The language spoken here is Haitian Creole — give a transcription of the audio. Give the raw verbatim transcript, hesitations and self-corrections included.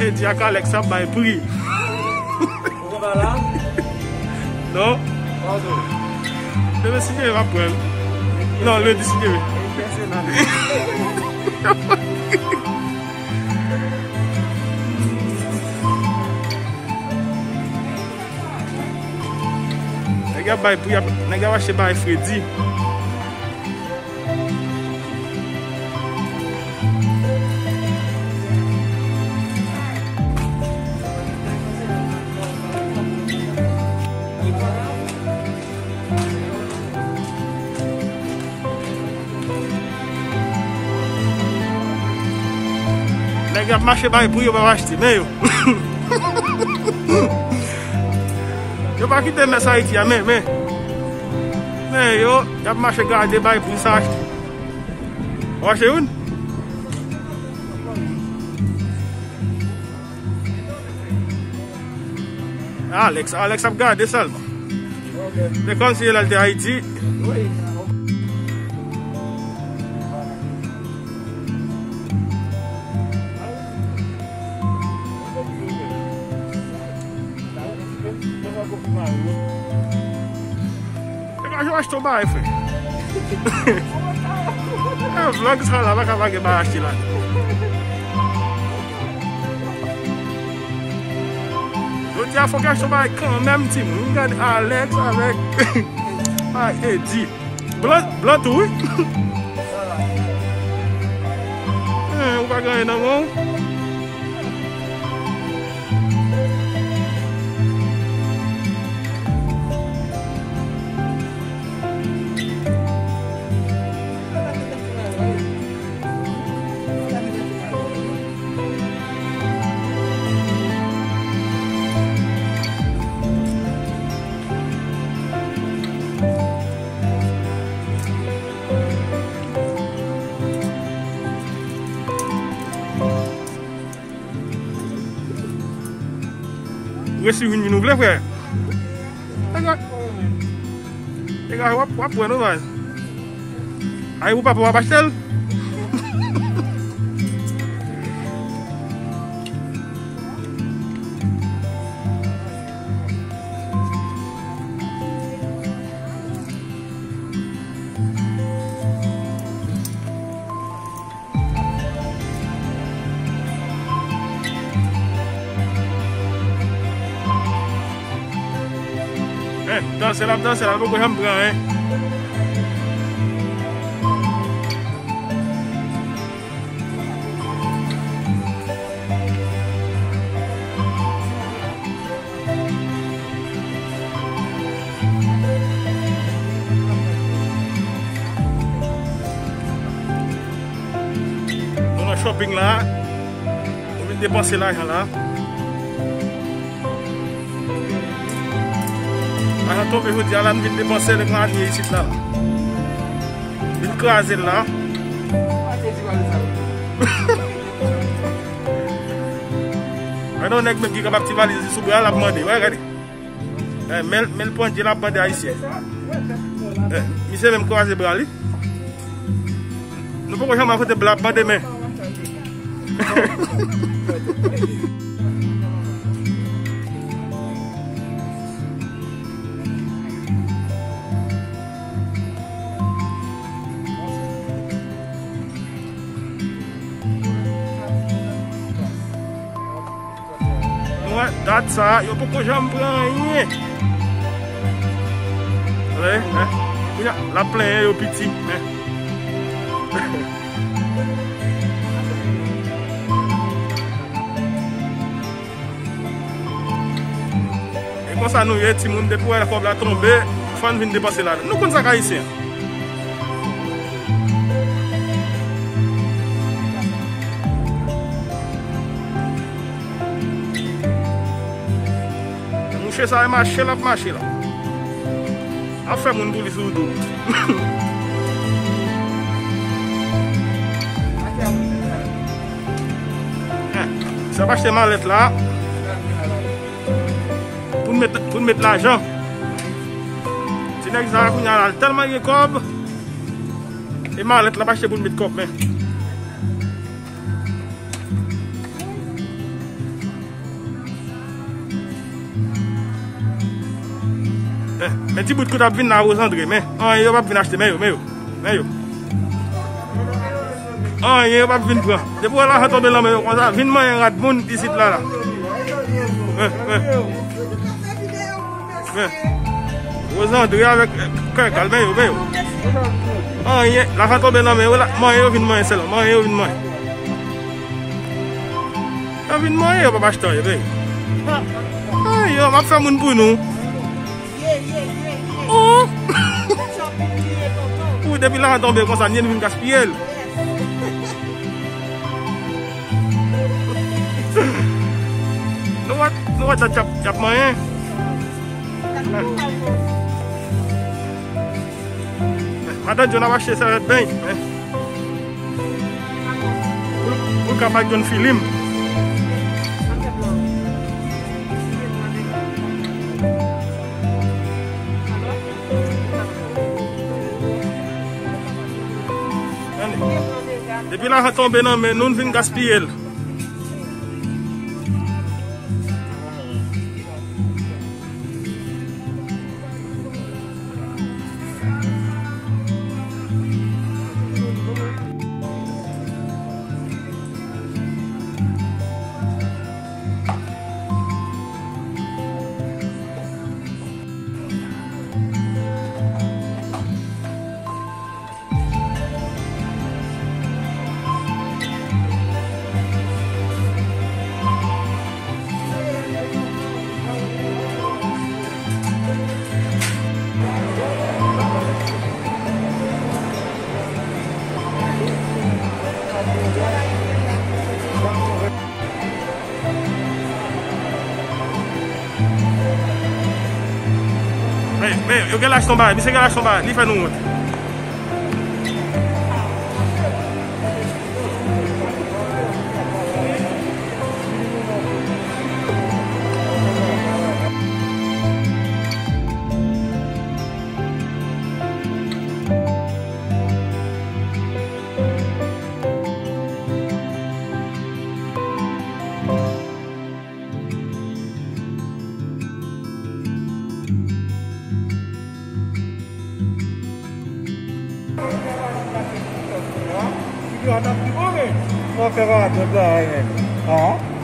Di ak Alex ap bay pri. Ou konn pa la? Non. Demen si Dye vle m ap pran l. Non, lendi si Dye vle. Nèg y ap bay pri, y ap, nèg y ap achte bagay fredi. Nèg y ap mache bay pri, yo p ap achte, men yo. Yo pa kite mès Ayiti a, men, men. Men yo, y ap mache gade bay pri san achte. Ou achte youn? Alex, Alex ap gade sèlman. Se kòmsi lè l te Ayiti. Te ka jwe achte yon bagay, frè. E vlog sa la, pa ka pa gen bagay achte la. Jodi a fòk achte yon bagay kanmenm, timoun. M gade Alex avèk, ah, Eddy. Blan, blan tou, wi. Eh, ou pa gen anyen nan men w. Resi vin vin ou vle, frè. Nèg la, nèg la, w ap, w ap pran nou, man. Ay, ou papa w ap achte l? Eh, danse l ap danse la, l poko janm pran, en. Nou nan shopping la. Nou vin depanse lajan la. Lajan tonbe jodi a la, nou vin depanse l, nou al ye isit la. Vin kraze l la. Gade yon nèg menm ki kapab ti valiz li sou bra l ap mande. Wè, gade. Eh, men, men l pandye l ap mande ayisyen. Eh, misye menm kwaze bra li. Nou poko janm wè kote blan ap mande men. Nou wè, dat sa, yo poko janm pran anyen. Wè, eh. Kounye a, l ap plenyen yo piti, eh. E konsa nou ye, timoun, depi w wè kòb la tonbe, fò n vin depanse ladan l. Nou konn sa k ayisyen. Mouche sa e mache l ap mache la. Ap fè moun boule sou do. Eh, sa pa achte malèt la. Pou n met, pou n met lajan. Ti nèg sa a kounye a la, l tèlman gen kòb. E malèt la pa achte pou n met kòb, men. Men, men ti bout kout ap vin la, Rose André, men. Anyen yo p ap vin achte, men yo, men yo. Men yo. Anyen yo p ap vin pran. Depi w wè lajan tonbe nan men yo konsa, vin manyen rad moun isit la, la. Men, men. Men. Rose André avèk, eh, Kèkal, men yo, men yo. Anyen, lajan tonbe nan men yo, la, manyen yo vin manyen sèlman, manyen yo vin manyen. Yo vin manyen, yo p ap achte anyen, men. Ay, yo, m ap fè moun pou nou. Oh! Ou depi lajan tonbe konsa, n vin gaspiye l. Nou wè, nou wè dat y ap, y ap manyen. Madan John ap achte sèvyèt beny. Pou, pou l ka pa jwenn filim. Depi lajan tonbe nan men nou, n vin gaspiye l. Men, men, yo gen lach ton bagay, misye gen lach ton bagay, li fè nou wont. An?